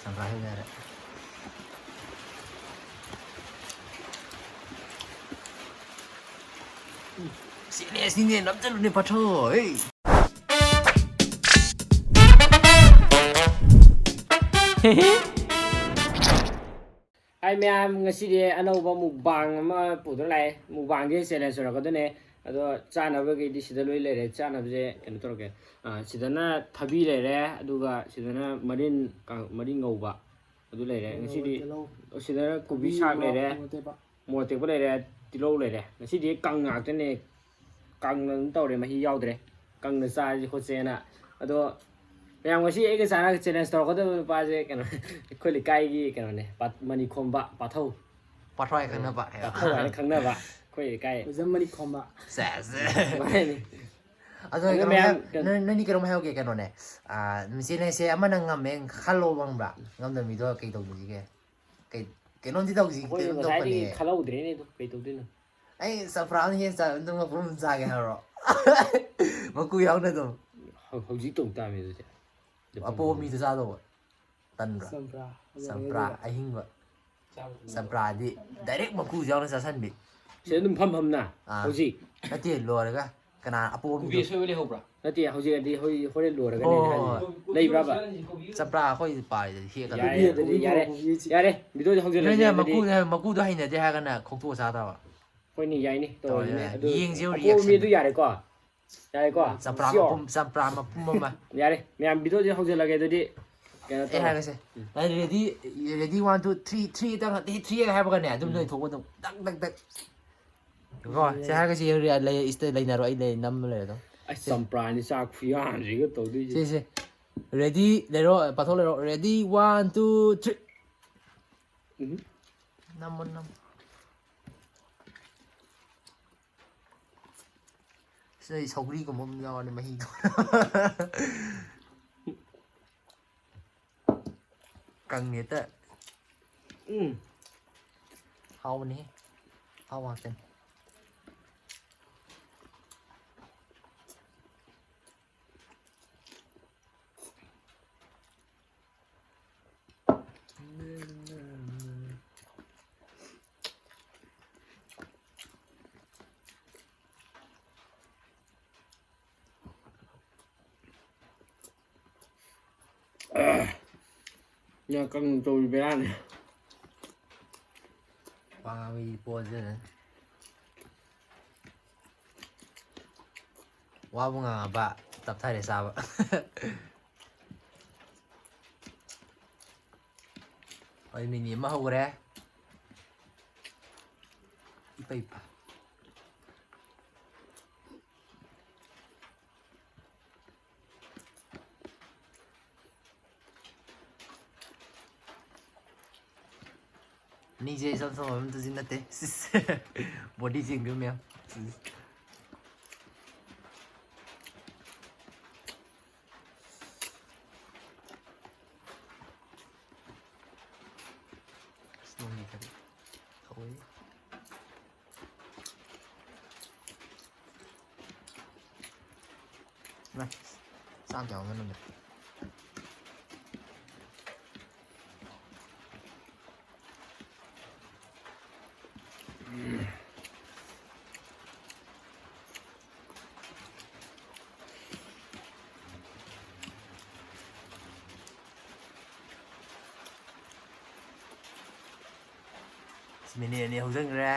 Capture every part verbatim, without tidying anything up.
ꯆꯝꯄ꯭ꯔꯥ ꯍꯦꯛ ꯌꯥꯔꯦ꯫ ꯁꯤꯅꯦ, ꯁꯤꯅꯦ, ꯅꯝꯁꯤꯜꯂꯨꯅꯦ, ꯄꯥꯊꯣ, ꯍꯩ꯫ ꯍꯥꯏ ꯃꯌꯥꯝ, ꯉꯁꯤꯗꯤ ꯑꯅꯧꯕ ꯃꯨꯛꯕꯥꯡ ꯑꯃ ꯄꯨꯗꯨꯅ ꯂꯥꯛꯑꯦ꯫ ꯃꯨꯛꯕꯥꯡꯁꯦ ꯆꯦꯂꯦꯟꯖ ꯑꯣꯏꯔꯛꯀꯗꯣꯏꯅꯦ꯫ ꯑꯗꯣ ꯆꯥꯅꯕꯒꯤꯗꯤ ꯁꯤꯗ ꯂꯣꯏ ꯂꯩꯔꯦ꯫ ꯆꯥꯅꯕꯁꯦ ꯀꯩꯅꯣ ꯇꯧꯔꯒꯦ꯫ ꯑ, ꯁꯤꯗꯅ ꯊꯕꯤ ꯂꯩꯔꯦ, ꯑꯗꯨꯒ ꯁꯤꯗꯅ ꯃꯔꯤꯟ ꯀꯥꯡ-, ꯃꯔꯤꯟ ꯉꯧꯕ ꯑꯗꯨ ꯂꯩꯔꯦ꯫ ꯉꯁꯤꯗꯤ ꯇꯤꯜꯍꯧ, ꯁꯤꯗꯅ ꯀꯣꯕꯤ ꯊꯕꯤ, ꯁꯥꯛ ꯃꯣꯔꯣꯛ, ꯂꯩꯔꯦ, ꯃꯣꯔꯣꯛ ꯑꯇꯦꯛꯄ꯫ ꯃꯣꯔꯣꯛ ꯑꯇꯦꯛꯄ ꯂꯩꯔꯦ, ꯇꯤꯜꯍꯧ ꯂꯩꯔꯦ꯫ ꯉꯁꯤꯗꯤ ꯀꯪ ꯉꯥꯛꯇꯅꯦ꯫ ꯀꯪꯅ ꯑꯗꯨꯝ ꯇꯧꯔꯦ, ꯃꯍꯤ ꯌꯥꯎꯗ꯭ꯔꯦ꯫ ꯀꯪꯅ ꯆꯥꯁꯤ ꯈꯣꯠꯁꯦꯅ꯫ ꯑꯗꯣ ꯃꯌꯥꯝ, ꯉꯁꯤ ꯑꯩꯒ ꯆꯥꯔꯒ ꯆꯦꯂꯦꯟꯖ ꯇꯧꯔꯛꯀꯗꯕ ꯅꯨꯄꯥꯁꯦ ꯀꯩꯅꯣ, ꯑꯩꯈꯣꯏ ꯂꯩꯀꯥꯏꯒꯤ ꯀꯩꯅꯣꯅꯦ, ꯄꯥ-, ꯃꯅꯤ ꯈꯣꯝꯕ ꯄꯥꯊꯧ꯫ ꯄꯥꯊꯧ ꯍꯥꯏꯅ ꯈꯪꯅꯕ꯫ ꯄꯥꯊꯧ ꯍꯥꯏꯅ ꯈꯪꯅꯕ ꯑꯩꯈꯣꯏ ꯂꯩꯀꯥꯏ꯫ ꯑꯣꯖꯥ ꯃꯅꯤ ꯈꯣꯝꯕ꯫ ꯁꯦꯁ꯫ ꯃꯥꯅꯤ꯫ ꯑꯗꯣ ꯑꯗꯣ ꯀꯩꯅꯣꯝ ꯃꯌꯥꯝ ꯍꯥꯏ-, ꯀꯩꯅꯣ ꯅꯣꯏ, ꯅꯣꯏꯅꯤ ꯀꯩꯅꯣꯝ ꯍꯥꯏꯍꯧꯒꯦ, ꯀꯩꯅꯣꯅꯦ꯫ ꯑꯥ, ꯆꯦꯂꯦꯟꯖꯁꯦ ꯑꯃꯅ ꯉꯝꯃꯦ ꯈꯜꯂꯣ, ꯈꯪꯕ꯭ꯔꯥ? ꯉꯝꯗꯕ ꯃꯤꯗꯣ ꯀꯩ ꯇꯧꯁꯤꯒꯦ? ꯀꯩ, ꯀꯩꯅꯣꯝꯗꯤ ꯇꯧꯁꯤ, ꯑꯩꯈꯣꯏꯁꯨ ꯀꯩꯅꯣꯝ ꯉꯁꯥꯏꯗꯒꯤ ꯇꯧꯈꯠꯅꯤꯡꯉꯦ꯫ ꯈꯜꯍꯧꯗ꯭ꯔꯦꯅꯦ ꯑꯗꯨ ꯀꯩ ꯇꯧꯗꯣꯏꯅꯣ? ꯑꯩ ꯆꯝꯄ꯭ꯔꯥ ꯑꯃ ꯍꯦꯟꯅ ꯆꯥ-, ꯑꯗꯨꯝ ꯃꯄꯨꯝ ꯑꯃ ꯆꯥꯒꯦ ꯍꯥꯏꯕ꯭ꯔꯣ? ꯃꯀꯨ ꯌꯥꯎꯅ ꯑꯗꯨꯝ꯫ ꯍꯧ-, ꯍꯧꯖꯤꯛ ꯇꯧ ꯇꯥꯕꯅꯤ ꯑꯗꯨꯗꯤ꯫ ꯑꯄꯣꯝꯕ ꯃꯤꯗꯣ ꯆꯥꯗꯧꯕ꯫ ꯇꯟꯕ꯭ꯔꯥ? ꯆꯝꯄ꯭ꯔꯥ꯫ ꯆꯝꯄ꯭ꯔꯥ ꯑꯍꯤꯡꯕ꯫ ꯆꯝꯄ꯭ꯔꯥꯗꯤ direct ꯃꯀꯨꯁꯨ ꯌꯥꯎꯅ ꯆꯥꯁꯟꯕꯤ꯫ ꯁꯤꯗ ꯑꯗꯨꯝ ꯐꯝ ꯐꯝꯅ ꯑꯥ꯫ ꯍꯧꯖꯤꯛ? ꯅꯠꯇꯦ, ꯂꯣꯏꯔꯒ꯫ ꯀꯅꯥ ꯑꯄꯣꯝꯕꯤꯗꯣ? ꯀꯣꯕꯤ ꯑꯁꯣꯏꯕ ꯂꯩꯍꯧꯕ꯭ꯔꯥ? ꯅꯠꯇꯦ, ꯍꯧꯖꯤꯛ ꯑꯗꯤ ꯍꯣꯏ, ꯍꯣꯔꯦꯟ ꯂꯣꯏꯔꯒꯅꯦ ꯍꯣꯏ, ꯍꯣꯏ, ꯍꯥꯏꯁꯦ꯫ ꯍꯣꯏ꯫ ꯂꯩꯕ꯭ꯔꯥ ꯚꯥꯏ? ꯆꯝꯄ꯭ꯔꯥ ꯑꯩꯈꯣꯏ ꯄꯥꯜꯂꯤꯗꯗꯤ ꯍꯦꯛꯀꯗꯕꯅꯤ꯫ ꯌꯥꯔꯦ, ꯑꯗꯨꯗꯤ ꯌꯥꯔꯦ, ꯌꯥꯔꯦ꯫ ꯚꯤꯗꯤꯑꯣꯁꯦ ꯍꯧꯖꯤꯜꯂꯁꯦ ꯅꯣꯏꯅ ꯑꯗꯨꯗꯤ꯫ ꯃꯀꯨꯗꯣ, ꯃꯀꯨꯗꯣ ꯍꯩꯅꯗꯦ ꯍꯥꯏꯔꯒꯅ ꯈꯣꯛꯇꯣꯛꯑ ꯆꯥ ꯇꯥꯕ꯫ ꯍꯣꯏꯅꯦ, ꯌꯥꯏꯅꯦ, ꯇꯧꯔꯁꯤꯅꯦ꯫ ꯇꯧꯔꯁꯤꯅꯦ꯫ ꯑꯗꯨ ꯌꯦꯡꯁꯦ ꯑꯄꯣꯝꯕ reaction꯫ ꯃꯤꯗꯨ ꯌꯥꯔꯦꯀꯣ? ꯌꯥꯔꯦꯀꯣ? ꯆꯝꯄ꯭ꯔꯥ ꯁꯤꯌꯣ꯫ ꯃꯄꯨꯝ, ꯆꯝꯄ꯭ꯔꯥ ꯃꯄꯨꯝ ꯑꯃ꯫ ꯌꯥꯔꯦ, ꯃꯌꯥꯝ ꯚꯤꯗꯤꯑꯣꯁꯦ ꯍꯧꯖꯤꯜꯂꯒꯦ ꯑꯗꯨꯗꯤ꯫ ꯀꯩꯅꯣ ꯑꯩ ꯇꯧꯔꯣ꯫ ꯍꯥꯏꯔꯒꯁꯦ꯫ ꯎꯝ꯫ Ready, ready, one, two, three, three ꯇꯪ, three ꯍꯥꯏꯕꯒꯅꯦ, ꯑꯗꯨꯝ ꯎꯝ꯫ ꯅꯣꯏ ꯊꯣꯛꯄ ꯑꯗꯨꯝ ꯇꯛ, ꯇꯛ, ꯇꯛ꯫ ꯀꯣ, ꯁꯤ ꯍꯥꯏꯔꯒꯁꯤ ꯌꯦꯡꯉꯨ, ꯂꯩ, ꯏꯁꯇ-, ꯂꯩꯅꯔꯣ, ꯑꯩ ꯂꯩ, ꯅꯝꯃ ꯂꯩꯔꯦ ꯑꯗꯨꯝ꯫ ꯑꯁ, ꯆꯝꯄ꯭ꯔꯥꯅꯤ ꯆꯥꯛ ꯈꯨꯌꯥꯝꯁꯤꯒ ꯇꯧꯗꯣꯏꯁꯦ꯫ ꯁꯤ, ꯁꯤ꯫ Ready, ꯂꯩꯔꯣ, ꯄꯥꯊꯣꯛ ꯂꯩꯔꯣ꯫ Ready, one, two, three꯫ ꯎꯝ꯫ ꯅꯝꯃꯣ, ꯅꯝꯃꯣ꯫ ꯁꯤꯗꯩ ꯁꯧꯒ꯭ꯔꯤꯒꯨꯝꯕ ꯑꯃ ꯌꯥꯎꯔꯗꯤ ꯃꯍꯤꯗꯣ꯫ ꯀꯪꯉꯦ ꯍꯦꯛꯇ꯫ ꯎꯝ꯫ ꯍꯥꯎꯕꯅꯤꯍꯦ꯫ ꯍꯥꯎꯕ ꯉꯥꯛꯇꯅꯤ꯫ ꯉꯥ ꯀꯪꯅ ꯇꯧꯔꯤ ꯕꯦꯔꯥꯅꯤ꯫ ꯋꯥ ꯉꯥꯡꯕꯒꯤ ꯄꯣꯠꯁꯦ꯫ ꯋꯥꯕꯨ ꯉꯥꯡꯉꯕ ꯇꯞꯊꯔꯦ ꯆꯥꯕ꯫ ꯑꯩ ꯃꯤꯅꯤ ꯑꯃ ꯍꯧꯈ꯭ꯔꯦ꯫ ꯏꯄꯩ ꯄ-, ꯅꯤꯡꯁꯦ ꯏꯆꯝ ꯆꯝꯕ ꯑꯝꯇꯁꯨ ꯅꯠꯇꯦ꯫ ꯁꯤꯁ꯫ ꯕꯣꯗꯤ ꯆꯦꯡꯕꯤꯌꯨ ꯃꯌꯥꯝ꯫ ꯁꯤꯁ꯫ ꯑꯁ, ꯅꯣꯡꯃ ꯈꯔ ꯊꯧꯋꯦ꯫ ꯅ, ꯆꯥꯝ ꯀꯌꯥ ꯑꯣꯟꯒꯅꯨꯅꯦ꯫ ꯃꯤꯅꯤꯠ ꯑꯅꯤ ꯍꯧꯖꯤꯟꯈ꯭ꯔꯦ꯫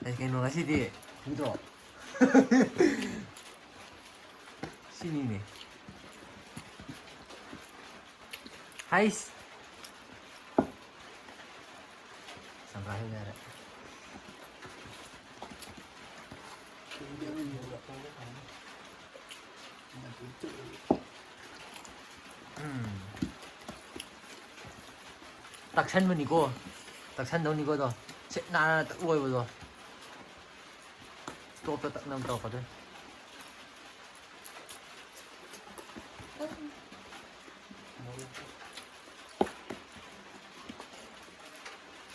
ꯑꯩ ꯀꯩꯅꯣ ꯉꯁꯤꯗꯤ ꯎꯗ꯭ꯔꯣ? ꯁꯤꯅꯤꯅꯦ꯫ ꯍꯩꯁ! ꯁꯪꯒꯥ ꯍꯩꯅꯔꯦ꯫ ꯎꯝ꯫ ꯇꯛꯁꯟꯕꯅꯤꯀꯣ꯫ ꯇꯛꯁꯟꯗꯧꯅꯤꯀꯣ ꯑꯗꯣ꯫ ꯁꯤꯠ ꯅꯥꯟꯅ ꯇꯛ ꯂꯣꯏꯕꯗꯣ꯫ ꯏꯁꯇꯣꯞꯇ ꯇꯛꯅꯕ ꯇꯧꯔꯛꯀꯗꯣꯏꯅꯤ꯫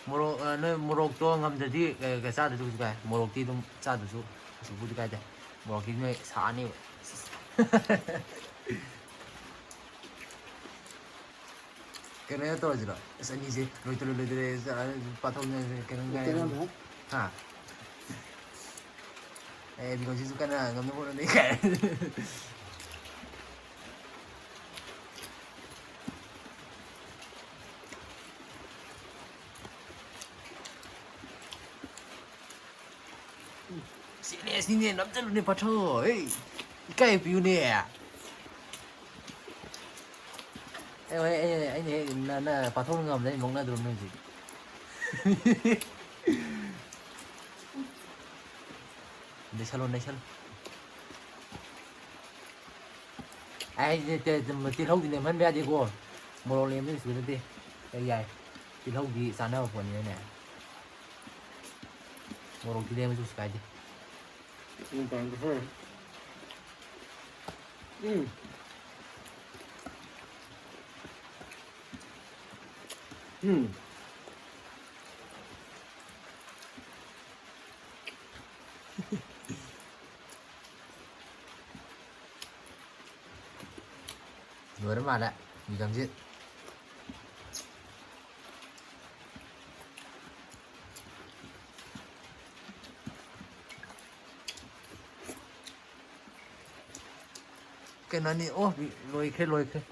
ꯃꯣꯔꯣꯛ, ꯑ, ꯅꯣꯏ ꯃꯣꯔꯣꯛꯇꯣ ꯉꯝꯗ꯭ꯔꯗꯤ, ꯑ, ꯀ-, ꯆꯥꯗ꯭ꯔꯁꯨ ꯀꯩꯁꯨ ꯀꯥꯏ꯫ ꯃꯣꯔꯣꯛꯇꯤ ꯑꯗꯨꯝ ꯆꯥꯗ꯭ꯔꯁꯨ ꯀꯩꯁꯨꯕꯨꯗꯤ ꯀꯥꯏꯗꯦ꯫ ꯃꯣꯔꯣꯛꯇꯤ ꯅꯣꯏ ꯁꯥꯅꯦꯕ꯫ ꯀꯩꯅꯣ ꯇꯧꯔꯁꯤꯔꯣ? ꯑꯁ, ꯑꯅꯤꯁꯦ ꯂꯣꯏꯗꯣꯔꯦ, ꯂꯣꯏꯗꯣꯔꯦ꯫ ꯑ, ꯄꯥꯊꯣꯛꯅ-, ꯀꯩꯅꯣ ꯉꯥꯏ-, ꯂꯣꯏꯗꯣꯔꯦ꯫ ꯍꯥ? ꯑꯦ, ꯕꯤꯀꯝꯁꯤꯁꯨ ꯀꯟꯅ ꯉꯝꯅꯕ ꯍꯣꯠꯅꯅꯤ ꯀꯥꯏ꯫ ꯁꯤꯅꯦ, ꯁꯤꯅꯦ, ꯅꯝꯁꯤꯜꯂꯨꯅꯦ, ꯄꯥꯊꯣꯛ꯫ ꯍꯩ, ꯏꯀꯥꯏ ꯄꯤꯌꯨꯅꯦ꯫ ꯑꯦ, ꯍꯣꯏ, ꯑꯩ, ꯑꯩꯅ ꯍꯦꯛ ꯅ-, ꯅ-, ꯄꯥꯊꯣꯛꯅ ꯉꯝꯗ ꯑꯩ ꯅꯣꯛꯅꯗ꯭ꯔꯣ ꯅꯣꯏ ꯍꯧꯖꯤꯛ? ꯅꯩꯁꯜꯂꯣ, ꯅꯩꯁꯜꯂꯣ꯫ ꯑꯩ ꯍꯥꯏꯁꯦ, ꯇꯦ-, ꯇꯦ-, ꯇꯤꯜꯍꯧꯗꯤ ꯅꯦꯝꯍꯟꯕ ꯌꯥꯗꯦꯀꯣ꯫ ꯃꯣꯔꯣꯛ ꯅꯦꯝꯕꯗꯤ ꯀꯩꯁꯨ ꯅꯠꯇꯦ꯫ ꯑꯩ ꯌꯥꯏ꯫ ꯇꯤꯜꯍꯧꯗꯤ ꯆꯥꯅꯕ ꯄꯣꯠꯅꯤꯅꯅꯦ꯫ ꯃꯣꯔꯣꯛꯇꯤ ꯅꯦꯝꯃꯁꯨ ꯀꯩꯁꯨ ꯀꯥꯏꯗꯦ꯫ ꯎꯝ, ꯄꯥꯝꯗꯦ꯫ ꯎꯝ꯫ ꯎꯝ꯫ ꯂꯣꯏꯔ ꯃꯥꯜꯂꯦ, ꯕꯤꯀꯝꯖꯤꯠ꯫ ꯀꯩꯅꯣꯅꯤ, ꯑꯣ, ꯂꯣꯏꯈ꯭ꯔꯦ, ꯂꯣꯏꯈ꯭ꯔꯦ꯫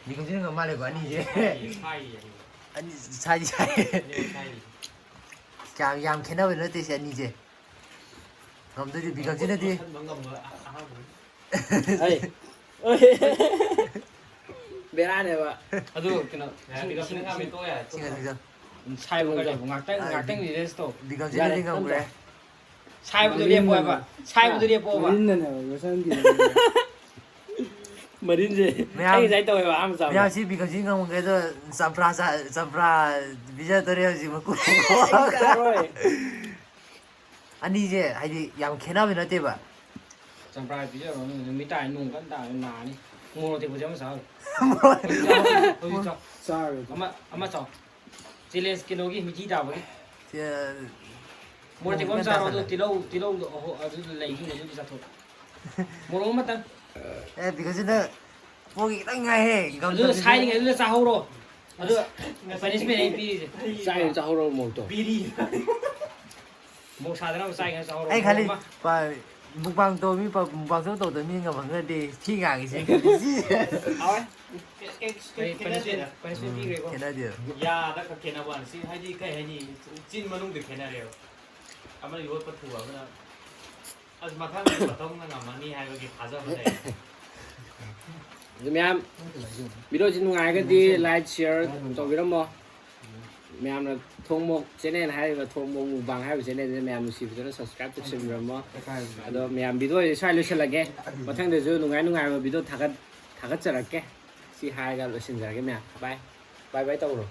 ꯕꯤꯀꯝꯖꯤꯠꯅ ꯉꯝ ꯃꯥꯜꯂꯦꯀꯣ, ꯑꯅꯤꯁꯦ꯫ ꯁꯥꯏꯌꯦ, ꯁꯥꯏꯌꯦ꯫ ꯑꯅꯤ, ꯁꯥꯏꯗꯤ ꯁꯥꯏ꯫ ꯑꯅꯤꯃꯛ ꯁꯥꯏꯌꯦ꯫ ꯀꯌꯥꯝ ꯌꯥꯝ ꯈꯦꯠꯅꯕ ꯅꯠꯇꯦ ꯁꯤ ꯑꯅꯤꯁꯦ꯫ ꯉꯝꯗꯣꯏꯗꯤ ꯕꯤꯀꯝꯁꯤꯅꯗꯤ꯫ ꯂꯣꯠꯁꯟꯕ ꯉꯝꯕ ꯑ-, ꯑꯍꯥꯟꯕꯅꯤ꯫ ꯑꯩ꯫ ꯕꯦꯔꯥꯅꯦꯕ꯫ ꯑꯗꯨ ꯀꯩꯅꯣ, ꯕꯤꯀꯝꯁꯤꯅ ꯉꯝꯃꯦ, ꯇꯣꯛꯑꯣ ꯌꯥꯔꯦ, ꯁꯤ ꯇꯣꯛꯑꯣ꯫ ꯉꯁꯤ ꯆꯪ-, ꯁꯥꯏꯕ ꯀꯩꯗꯧꯕ? ꯉꯥꯛꯇꯪ, ꯑꯥ, ꯉꯥꯛꯇꯪ ꯕꯤ-, rest ꯇꯧ꯫ ꯕꯤꯀꯝꯁꯤꯅꯗꯤ ꯌꯥꯔꯦ, ꯉꯝꯈ꯭ꯔꯦ꯫ ꯇꯞ ꯇꯞ꯫ ꯁꯥꯏꯕꯗꯣ ꯂꯦꯞꯄꯣ ꯍꯥꯏꯕ꯫ ꯁꯥꯏꯕꯗꯣ ꯂꯦꯞꯄꯣꯕ꯫ ꯃꯔꯤꯟꯅꯅꯦꯕ ꯌꯣꯠꯁꯟꯈꯤꯗꯣꯏꯁꯦ꯫ ꯃꯔꯤꯟꯁꯦ ꯃꯌꯥꯝ, ꯑꯩ ꯉꯁꯥꯏ ꯇꯧꯋꯦꯕ ꯑꯍꯥꯟꯕ ꯆꯥꯕꯗ꯫ ꯃꯌꯥꯝ ꯁꯤ ꯕꯤꯀꯝꯁꯤ ꯉꯝꯈ꯭ꯔꯦ ꯑꯗꯣ ꯆꯝꯄ꯭ꯔꯥ ꯆꯥ-, ꯆꯝꯄ꯭ꯔꯥ ꯄꯤꯖꯗꯣꯔꯦ ꯍꯧꯖꯤꯛ ꯃꯀꯨ꯫ ꯑꯩ ꯆꯥꯔꯣꯏ꯫ ꯑꯅꯤꯁꯦ ꯍꯥꯏꯗꯤ ꯌꯥꯝ ꯈꯦꯠꯅꯕ ꯅꯠꯇꯦꯕ꯫ ꯆꯝꯄ꯭ꯔꯥ ꯄꯤꯖꯕ ꯃꯅꯨꯡꯗ ꯅꯨꯃꯤꯠ ꯇꯥꯔꯗꯤ ꯅꯣꯡ ꯀꯟꯅ ꯇꯥꯔꯗꯤ ꯅꯥꯔꯅꯤ꯫ ꯃꯣꯔꯣꯛ ꯑꯇꯦꯛꯄꯁꯦ ꯑꯃ ꯆꯥꯎ꯫ ꯍꯧꯖꯤꯛ ꯆꯥꯎ꯫ ꯍꯧꯖꯤꯛ ꯆꯥꯎ꯫ ꯆꯥꯔꯣꯏ꯫ ꯑꯃ ꯑꯃ ꯆꯥꯎ꯫ ꯆꯦꯂꯦꯟꯖ ꯀꯩꯅꯣꯒꯤ ꯃꯤꯊꯤ ꯇꯥꯕꯒꯤ꯫ ꯁꯦ- ꯃꯣꯔꯣꯛ ꯑꯇꯦꯛꯄ ꯑꯃ ꯆꯥꯔꯣ꯫ ꯑꯗꯨ ꯇꯤꯜꯍꯧ ꯇꯤꯜꯍꯧꯗꯣ ꯑꯍꯣ ꯑꯗꯨ ꯂꯩꯈꯤꯕ ꯑꯗꯨꯗꯤ ꯆꯥꯊꯣꯛ꯫ ꯃꯣꯔꯣꯛ ꯑꯃꯇꯪ꯫ ꯑꯦ ꯕꯤꯀꯁꯤꯗ ꯄꯣꯛꯒꯤ ꯈꯤꯇꯪ ꯉꯥꯏꯍꯦ꯫ ꯑꯗꯨ ꯁꯥꯏꯔꯤꯉꯩꯗꯨꯗ ꯆꯥꯍꯧꯔꯣ꯫ ꯑꯗꯨ ꯄꯅꯤꯁꯃꯦꯟ ꯑꯩ ꯄꯤꯔꯤꯁꯦ꯫ ꯆꯥꯏ ꯆꯥꯍꯧꯔꯕ ꯃꯣꯔꯣꯛꯇꯣ꯫ ꯃꯣꯔꯣꯛ ꯁꯥꯗꯅꯕ ꯆꯥꯏꯉꯩ ꯆꯥꯍꯧꯔꯣ꯫ ꯑꯩ ꯈꯜꯂꯤ ꯃꯣꯔꯣꯛ ꯑꯃ꯫ ꯄ- ꯃꯨꯛꯕꯥꯡ ꯇꯧꯕ ꯃꯤ ꯄ- ꯃꯨꯛꯕꯥꯡ ꯇꯧ ꯇꯧꯗꯕ ꯃꯤ ꯉꯝꯍꯟꯈ꯭ꯔꯗꯤ ꯊꯤ ꯉꯥꯡꯉꯤꯁꯦ꯫ ꯍꯥꯎꯋꯦ꯫ ꯀꯩ ꯄꯅꯤꯁꯃꯦꯟ ꯄꯅꯤꯁꯃꯦꯟ ꯄꯤꯈ꯭ꯔꯦꯀꯣ꯫ ꯈꯦꯠꯅꯗꯦ꯫ ꯌꯥꯗ ꯈꯛ ꯈꯦꯠꯅꯕ ꯋꯥꯅꯤ꯫ ꯁꯤ ꯍꯥꯏꯗꯤ ꯀꯩ ꯍꯥꯏꯅꯤ, ꯆꯤꯟ ꯃꯅꯨꯡꯗ ꯈꯦꯠꯅꯔꯦꯕ꯫ ꯑꯃꯅ ꯌꯣꯠꯄ ꯊꯨꯕ ꯑꯃꯅ ꯑꯁ ꯃꯊꯪꯗꯤ ꯃꯇꯧꯅ ꯉꯝꯃꯅꯤ ꯍꯥꯏꯕꯒꯤ ꯊꯥꯖꯕ ꯂꯩ꯫ ꯑꯗꯨ ꯃꯌꯥꯝ ꯚꯤꯗꯤꯑꯣꯁꯤ ꯅꯨꯡꯉꯥꯏꯔꯒꯗꯤ ꯂꯥꯏꯛ ꯁꯤꯌꯔ ꯇꯧꯕꯤꯔꯝꯃꯣ꯫ ꯃꯌꯥꯝꯅ ꯊꯣꯡꯃꯣꯛ ꯆꯦꯅꯦꯜ ꯍꯥꯏꯔꯤꯕ ꯊꯣꯡꯃꯣꯛ ꯃꯨꯛꯕꯥꯡ ꯍꯥꯏꯔꯤꯕ ꯆꯦꯅꯦꯜꯁꯤꯗ ꯃꯌꯥꯝ ꯅꯨꯡꯁꯤꯕꯤꯗꯨꯅ ꯁꯕꯁꯀ꯭ꯔꯥꯏꯕ ꯇꯧꯁꯟꯕꯤꯔꯝꯃꯣ꯫ ꯑꯗꯣ ꯃꯌꯥꯝ ꯚꯤꯗꯤꯑꯣꯁꯤ ꯁ꯭ꯋꯥꯏ ꯂꯣꯏꯁꯤꯜꯂꯒꯦ꯫ ꯃꯊꯪꯗꯁꯨ ꯅꯨꯡꯉꯥꯏ ꯅꯨꯡꯉꯥꯏꯕ ꯚꯤꯗꯤꯑꯣ ꯊꯥꯒꯠ ꯊꯥꯒꯠꯆꯔꯛꯀꯦ꯫ ꯁꯤ ꯍꯥꯏꯔꯒ ꯂꯣꯏꯁꯤꯟꯖꯔꯒꯦ ꯃꯌꯥꯝ꯫ ꯕꯥꯏ꯫ ꯕꯥꯏ ꯕꯥꯏ ꯇꯧꯔꯣ꯫